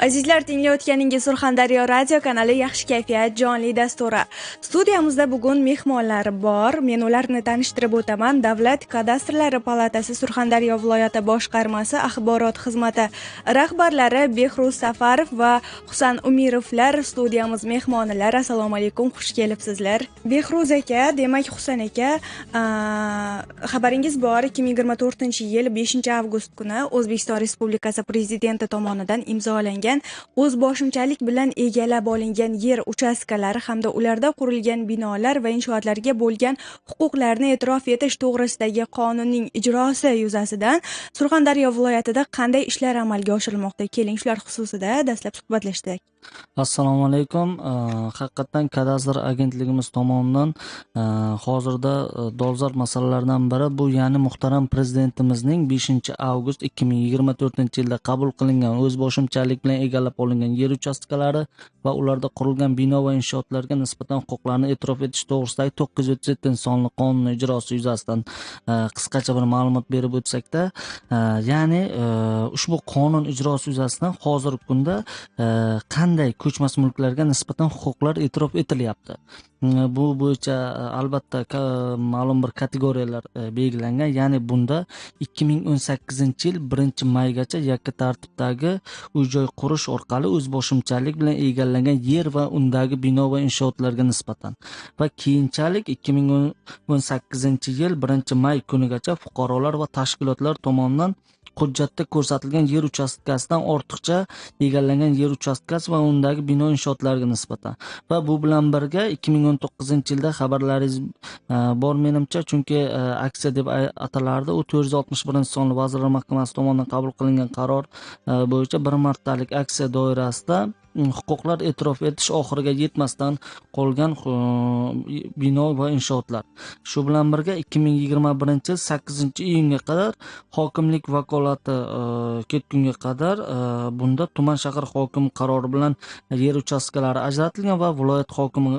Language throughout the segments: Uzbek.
Azizlar, tinglayotganingiz Surxondaryo radio kanali "Yaxshi kayfiyat" jonli dasturi. Studiyamizda bugun mehmonlar bor. Men ularni tanishtirib o'taman. Davlat kadastrlari palatasi Surxondaryo viloyati boshqarmasi axborot xizmati rahbarlari Behruz Safarov va Husan Umirovlar studiyamiz mehmonlari. Assalomu alaykum, xush kelibsizlar. Behruz aka, demak, Husan aka, xabaringiz bor, 2024-yil 5 avgust kuni O'zbekiston Respublikasi Prezidenti tomonidan imzolangan o'zboshimchalik bilan egallab olingan yer uchastkalari hamda ularda qurilgan binolar va inshootlarga bo'lgan huquqlarni e'tirof etish to'g'risidagi qonunning ijrosi yuzasidan Surxondaryo viloyatida qanday ishlar amalga oshirilmoqda? Keling, shular xususida dastlab suhbatlashdik. Assalomu alaykum. Haqiqatdan kadastr agentligimiz tomonidan hozirda dolzarb masalalardan biri bu, ya'ni muhtaram Prezidentimizning 5 avgust 2024 yilda qabul qilingan o'zboshimchalik bilan egallab olingan yer uchastkalari va ularda qurilgan bino va inshootlarga nisbatan huquqlarni e'tirof etish to'g'risidagi 937 sonli qonun ijrosi yuzasidan qisqacha bir ma'lumot berib o'tsakda, ya'ni ushbu qonun ijrosi yuzasidan hozirgi kunda qanday ko'chmas mulklarga nisbatan huquqlar e'tirof etilyapti? Bu bo'yicha albatta ma'lum bir kategoriyalar belgilangan. Ya'ni bunda 2018 yil 1 maygacha yakka tartibdagi uy joy qurish orqali o'zboshimchalik bilan egallangan yer va undagi bino va inshootlarga nisbatan va keyinchalik 2018 yil 1 may kunigacha fuqarolar va tashkilotlar tomonidan hujjatda ko'rsatilgan yer uchastkasidan ortiqcha egallangan yer uchastkasi va undagi bino inshootlarga nisbatan va bu bilan birga 2019 yilda, xabarlaringiz bor menimcha, chunki aksiya deb atalardi u, 461 sonli Vazirlar Mahkamasi tomonidan qabul qilingan qaror bo'yicha bir martalik aksiya doirasida huquqlar e'tirof etish oxiriga yetmasdan qolgan bino va inshootlar. Shu bilan birga 2021 yil 8 iyunga qadar hokimlik vakolati ketgunga qadar bunda tuman, shahar hokimi qarori bilan yer uchastkalari ajratilgan va viloyat hokimi,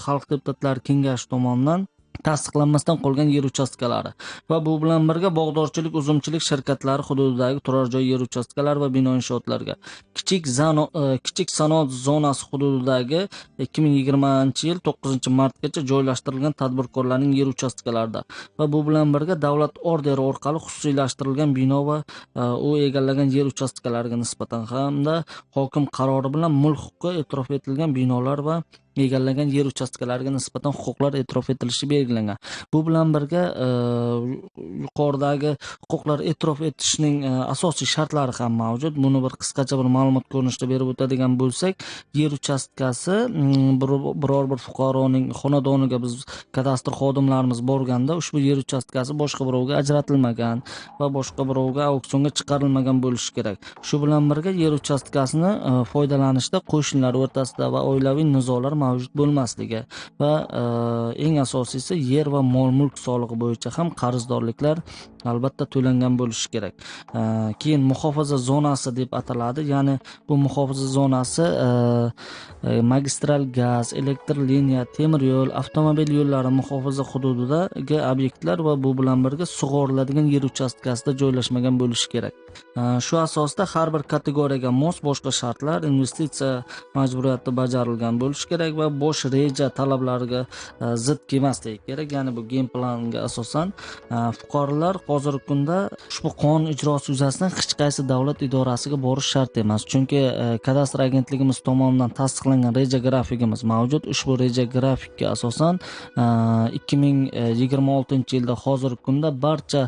xalq deputatlari kengashi tomonidan tasdiqlanmasdan qolgan yer uchastkalari va bu bilan birga bog'dorchilik, uzumchilik shirkatlari hududidagi turar joy yer uchastkalari va bino inshootlarga, kichik sanoat zonasi hududidagi 2020 yil 9 martgacha joylashtirilgan tadbirkorlarning yer uchastkalarida va bu bilan birga davlat orderi orqali xususiylashtirilgan bino va u egallagan yer uchastkalariga nisbatan hamda hokim qarori bilan mulk huquqi e'tirof etilgan binolar va egallagan yer uchastkalariga nisbatan huquqlar e'tirof etilishi belgilangan. Bu bilan birga yuqoridagi huquqlar e'tirof etishning asosiy shartlari ham mavjud. Buni bir qisqacha bir ma'lumot ko'rinishida berib o'tadigan bo'lsak, yer uchastkasi biror bir fuqaroning xonadoniga biz kadastr xodimlarimiz borganda ushbu yer uchastkasi boshqa birovga ajratilmagan va boshqa birovga auksionga chiqarilmagan bo'lishi kerak. Shu bilan birga yer uchastkasini foydalanishda qo'shnilar o'rtasida va oilaviy nizolar mavjud bo'lmasligi va eng asosiysi, yer va mol mulk solig'i bo'yicha ham qarzdorliklar albatta to'langan bo'lishi kerak. Keyin muhofaza zonasi deb ataladi. Ya'ni bu muhofaza zonasi magistral gaz, elektr liniya, temir yo'l, avtomobil yo'llari muhofaza hududidagi obyektlar va bu bilan birga sug'oriladigan yer uchastkasida joylashmagan bo'lishi kerak. Shu asosda har bir kategoriyaga mos boshqa shartlar, investitsiya majburiyati bajarilgan bo'lishi kerak va bosh reja talablariga zid kelmasligi kerak. Ya'ni bu gen planga asosan fuqarolar hozirgi kunda ushbu qonun ijrosi yuzasidan hech qaysi davlat idorasiga borish shart emas. Chunki kadastr agentligimiz tomonidan tasdiqlangan reja grafikimiz mavjud. Ushbu reja grafikka asosan 2026 yilda hozirgi kunda barcha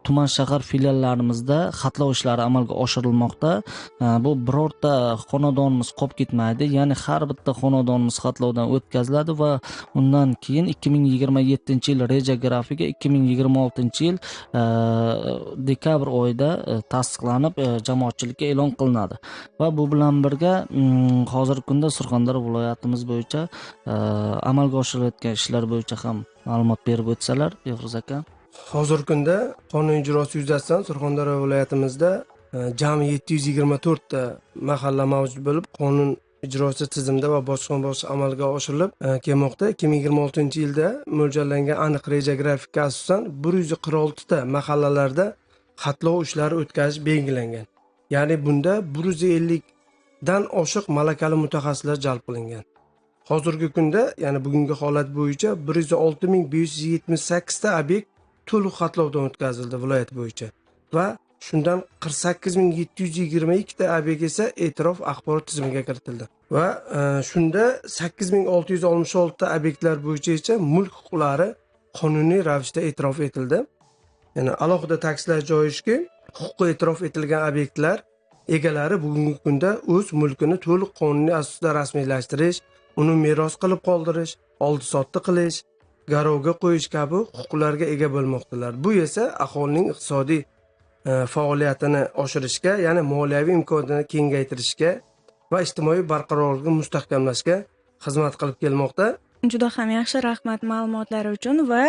tuman, shahar filiallarimizda xatlov ishlari amalga oshirilmoqda. Bu birorta xonadonimiz qolib ketmaydi. Ya'ni har bitta xonadonimiz xatlovdan o'tkaziladi va undan keyin 2027 yil reja grafigi 2026 yil dekabr oyida tasdiqlanib, jamoatchilikka e'lon qilinadi. Va bu bilan birga hozirgi kunda Surxondaryo viloyatimiz bo'yicha amalga oshirilayotgan ishlar bo'yicha ham ma'lumot berib o'tsalar, Behruz aka. Hozirgi kunda qonun ijrosi yuzasidan Surxondaryo viloyatimizda jami 724 ta mahalla mavjud bo'lib, qonun ijrosi tizimda va bosqichma-bosqich amalga oshirilib kelmoqda. 2026 yilda mo'ljallangan aniq reja grafikka asosan 146 ta mahallalarda xatlov ishlari o'tkazish belgilangan. Ya'ni bunda 150 dan oshiq malakali mutaxassislar jalb qilingan. Hozirgi kunda, ya'ni bugungi holat bo'yicha 106 578 ta obyekt to'liq xatlovdan o'tkazildi viloyat bo'yicha va shundan 48 722 ta obyekt esa e'tirof axborot tizimiga kiritildi va shunda 8666 ta obyektlar bo'yicha esa mulk huquqlari qonuniy ravishda e'tirof etildi. Ya'ni alohida ta'kidlash joizki, huquqi e'tirof etilgan obyektlar egalari bugungi kunda o'z mulkini to'liq qonuniy asosda rasmiylashtirish, uni meros qilib qoldirish, oldi sotdi qilish, garovga qo'yish kabi huquqlarga ega bo'lmoqdalar. Bu esa aholining iqtisodiy faoliyatini oshirishga, ya'ni moliyaviy imkoniyatini kengaytirishga va ijtimoiy barqarorlikni mustahkamlashga xizmat qilib kelmoqda. Juda ham yaxshi, rahmat ma'lumotlar uchun. Va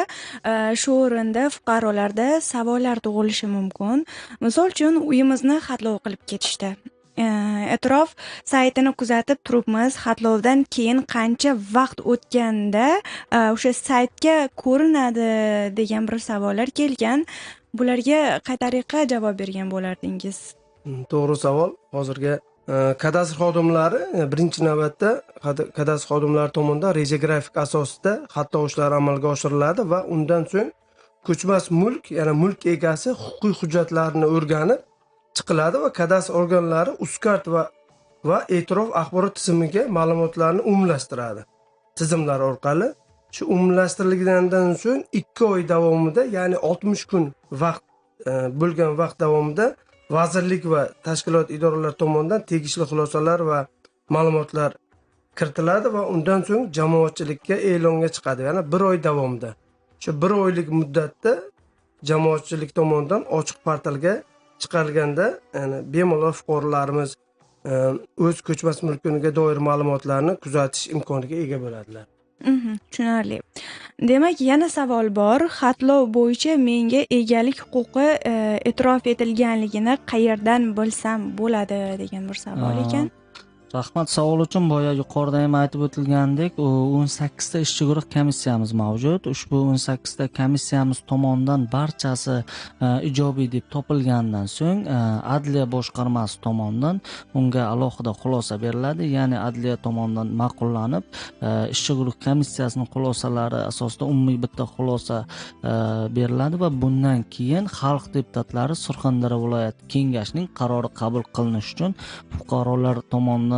shu o'rinda fuqarolarda savollar tug'ilishi mumkin. Misol uchun, uyimizni xatlov qilib ketishdi. E'tirof saytini kuzatib turibmiz. Xatlovdan keyin qancha vaqt o'tganda o'sha saytga ko'rinadi degan bir savollar kelgan. Bularga qay tariqa javob bergan bo'lardingiz? To'g'ri savol. Hozirgi kadastr xodimlari, birinchi navbatda kadastr xodimlari tomonidan reja grafik asosida xatlov ishlari amalga oshiriladi va undan so'ng ko'chmas mulk, ya'ni mulk egasi huquqiy hujjatlarini o'rganib chiqiladi va kadastr organlari Uzcard va e'tirof axborot tizimiga ma'lumotlarni umumlashtiradi tizimlar orqali. Shu umumlashtirilgandan so'ng 2 oy davomida, ya'ni 60 kun vaqt bo'lgan vaqt davomida vazirlik va tashkilot idoralar tomonidan tegishli xulosalar va ma'lumotlar kiritiladi va undan so'ng jamoatchilikka e'longa chiqadi. Ya'ni bir oy davomida, shu bir oylik muddatda jamoatchilik tomonidan ochiq portalga chiqarilganda, ya'ni bemalol fuqarolarimiz o'z ko'chmas mulkiga doir ma'lumotlarni kuzatish imkoniga ega bo'ladilar. Tushunarli. Demak, yana savol bor. Xatlov bo'yicha menga egalik huquqi e'tirof etilganligini qayerdan bilsam bo'ladi degan bir savol ekan. Rahmat savol uchun. Boya yuqorida ham aytib o'tilgandek, 18 ta ishchi guruh komissiyamiz mavjud. Ushbu 18 ta komissiyamiz tomonidan barchasi ijobiy deb topilgandan so'ng adliya boshqarmasi tomonidan unga alohida xulosa beriladi. Ya'ni adliya tomonidan ma'qullanib, ishchi guruh komissiyasining xulosalari asosida umumiy bitta xulosa beriladi va bundan keyin xalq deputatlari Surxondaryo viloyat kengashining qarori qabul qilinishi uchun fuqarolar tomonidan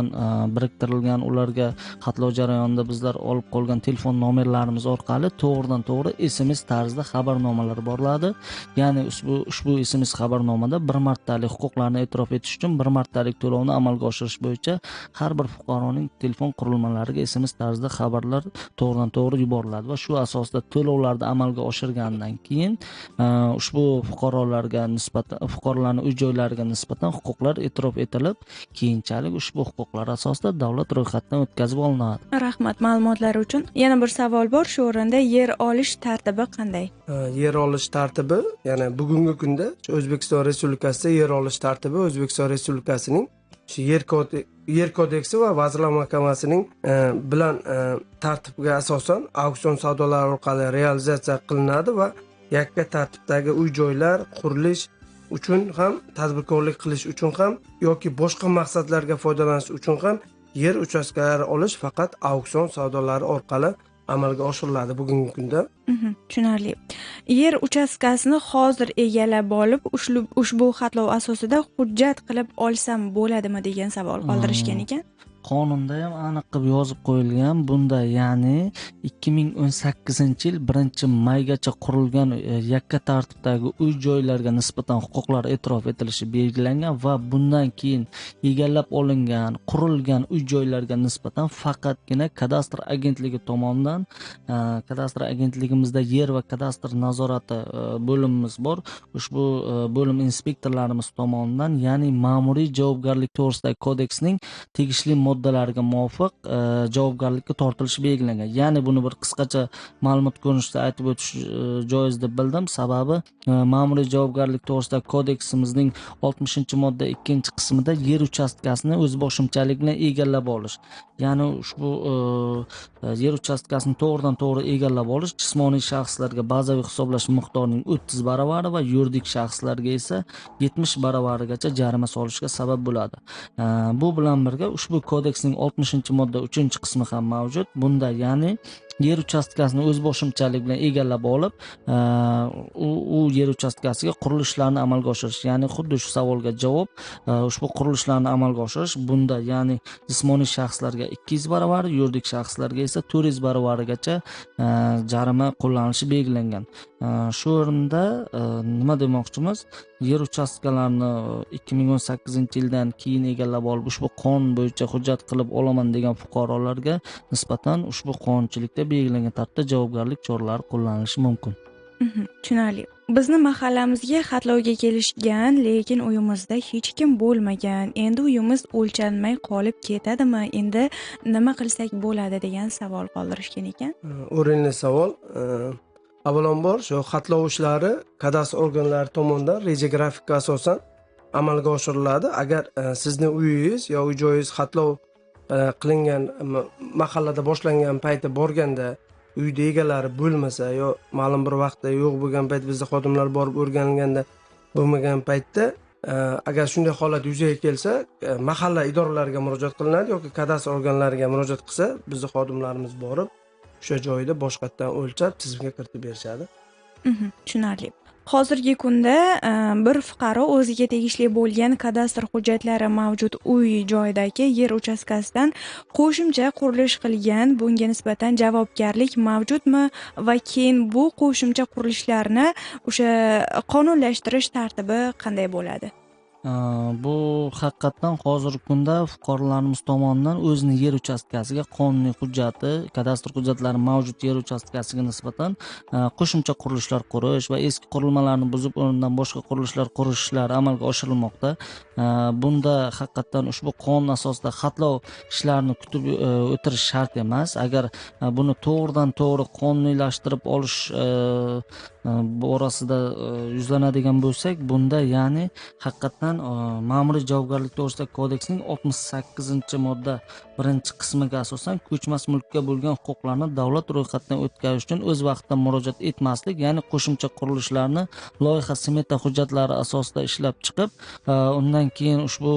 biriktirilgan, ularga xatlov jarayonida bizlar olib qolgan telefon nomerlarimiz orqali to'g'ridan to'g'ri SMS tarzida xabarnomalar boriladi. Ya'ni ushbu SMS xabarnomada bir martalik huquqlarni e'tirof etish uchun bir martalik to'lovni amalga oshirish bo'yicha har bir fuqaroning telefon qurilmalariga SMS tarzida xabarlar to'g'ridan to'g'ri yuboriladi va shu asosda to'lovlarni amalga oshirgandan keyin ushbu fuqarolarga nisbatan, fuqarolarning uy joylariga nisbatan huquqlar e'tirof etilib, keyinchalik ushbu huquqlar asosida davlat ro'yxatidan o'tkazib olinadi. Rahmat ma'lumotlar uchun. Yana bir savol bor shu o'rinda: yer olish tartibi qanday? Yer olish tartibi, ya'ni bugungi kunda O'zbekiston Respublikasida yer olish tartibi O'zbekiston Respublikasining shu yer kodeksi va Vazirlar Mahkamasining bilan tartibga asosan auksion savdolari orqali realizatsiya qilinadi va yakka tartibdagi uy joylar qurilish uchun ham, tadbirkorlik qilish uchun ham yoki boshqa maqsadlarga foydalanish uchun ham yer uchastkalari olish faqat auksion savdolari orqali amalga oshiriladi bugungi kunda. Tushunarli. Yer uchastkasini hozir egallab olib, ushbu xatlov asosida hujjat qilib olsam bo'ladimi degan savol qoldirishgan ekan. Qonunda ham aniq qilib yozib qo'yilgan bunda, ya'ni 2018-yil 1-maygacha qurilgan yakka tartibdagi uy joylarga nisbatan huquqlar e'tirof etilishi belgilangan va bundan keyin egallab olingan, qurilgan uy joylarga nisbatan faqatgina kadastr agentligi tomonidan, kadastr agentligimizda yer va kadastr nazorati bo'limimiz bor, ushbu bo'lim inspektorlarimiz tomonidan, ya'ni ma'muriy javobgarlik to'g'risidagi kodeksning tegishli moddalari moddalariga muvofiq javobgarlikka tortilishi belgilangan. Ya'ni buni bir qisqacha ma'lumot ko'rinishida aytib o'tish joiz deb bildim. Sababi ma'muriy javobgarlik to'g'risidagi kodeksimizning 60-modda 2-qismida yer uchastkasini o'zboshimchalik bilan egallab olish, ya'ni ushbu yer uchastkasini to'g'ridan to'g'ri egallab olish jismoniy shaxslarga bazaviy hisoblash miqdorining 30 baravari va yuridik shaxslarga esa 70 baravarigacha jarima solishga sabab bo'ladi. Bu bilan birga ushbu kodeksning 60-modda 3-qismi ham mavjud. Bunda ya'ni yer uchastkasini o'zboshimchalik bilan egallab olib, u yer uchastkasiga qurilishlarni amalga oshirish, ya'ni xuddi shu savolga javob ushbu qurilishlarni amalga oshirish, bunda ya'ni jismoniy shaxslarga 200 baravar, yuridik shaxslarga esa 400 baravarigacha jarima qo'llanilishi belgilangan. Shu o'rinda nima demoqchimiz? Yer uchastkalarini 2018-yildan keyin egallab olib, ushbu qonun bo'yicha hujjat qilib olaman degan fuqarolarga nisbatan ushbu qonunchilikda belgilangan tartibda javobgarlik choralari qo'llanilishi mumkin. Tushunarli. Bizni mahallamizga xatlovga kelishgan, lekin uyimizda hech kim bo'lmagan. Endi uyimiz o'lchanmay qolib ketadimi? Endi nima qilsak bo'ladi degan savol qoldirishgan ekan. O'rinli savol. Avvalambor shu xatlov ishlari kadastr organlari tomonidan reja grafikka asosan amalga oshiriladi. Agar sizni uyingiz yo uy joyingiz xatlov qilingan mahallada boshlangan payti borganda uyda egalari bo'lmasa yo ma'lum bir vaqtda yo'q bo'lgan payt bizda xodimlar borib o'rganilganda bo'lmagan paytda agar shunday holat yuzaga kelsa mahalla idoralariga murojaat qilinadi yoki kadastr organlariga murojaat qilsa bizni xodimlarimiz borib o'sha joyda boshqatdan o'lchab tizimga kiritib berishadi. Tushunarli. Hozirgi kunda bir fuqaro o'ziga tegishli bo'lgan kadastr hujjatlari mavjud uy joyidagi yer uchastkasidan qo'shimcha qurilish qilgan, bunga nisbatan javobgarlik mavjudmi va keyin bu qo'shimcha qurilishlarni o'sha qonunlashtirish tartibi qanday bo'ladi? Bu haqiqatdan hozirgi kunda fuqarolarimiz tomonidan o'zini yer uchastkasiga qonuniy hujjati, kadastr hujjatlari mavjud yer uchastkasiga nisbatan qo'shimcha qurilishlar qurish va eski qurilmalarni buzib o'rnidan boshqa qurilishlar qurish ishlari amalga oshirilmoqda. Bunda haqiqatdan ushbu qonun asosida xatlov ishlarini kutib o'tirish shart emas. Agar buni to'g'ridan to'g'ri qonuniylashtirib olish borasida yuzlanadigan bo'lsak, bunda ya'ni haqiqatdan ma'muriy javobgarlik to'g'risidagi kodeksning 68-modda 1-qismiga asosan ko'chmas mulkka bo'lgan huquqlarni davlat ro'yxatidan o'tkazish uchun o'z vaqtida murojaat etmaslik, ya'ni qo'shimcha qurilishlarni loyiha smeta hujjatlari asosida ishlab chiqib, undan keyin ushbu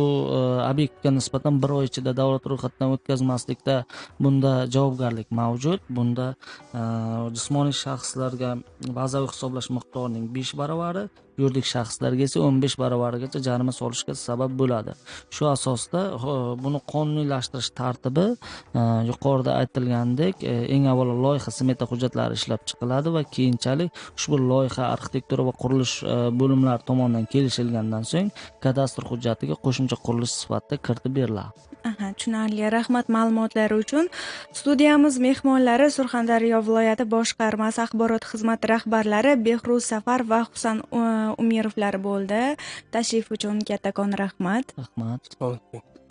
obyektga nisbatan bir oy ichida davlat ro'yxatidan o'tkazmaslikda bunda javobgarlik mavjud. Bunda jismoniy shaxslarga bazaviy hisoblash miqdorining 5 baravari, yuridik shaxslarga esa 15 baravarigacha jarima solishga sabab bo'ladi. Shu asosda buni qonuniylashtirish tartibi yuqorida aytilgandek, eng avvalo loyiha smeta hujjatlari ishlab chiqiladi va keyinchalik ushbu loyiha arxitektura va qurilish bo'limlari tomonidan kelishilgandan so'ng kadastr hujjatiga qo'shimcha qurilish sifatida kiritib beriladi. Aha, tushunarli. Rahmat ma'lumotlari uchun. Studiyamiz mehmonlari Surxondaryo viloyati boshqarmasi axborot xizmati rahbarlari Behruz Safar va Husan Umirovlar bo'ldi. Tashrif uchun kattakon rahmat. Rahmat.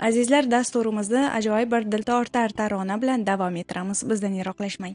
Azizlar, dasturimizni ajoyib bir diltortar tarona bilan davom ettiramiz. Bizdan yiroqlashmang.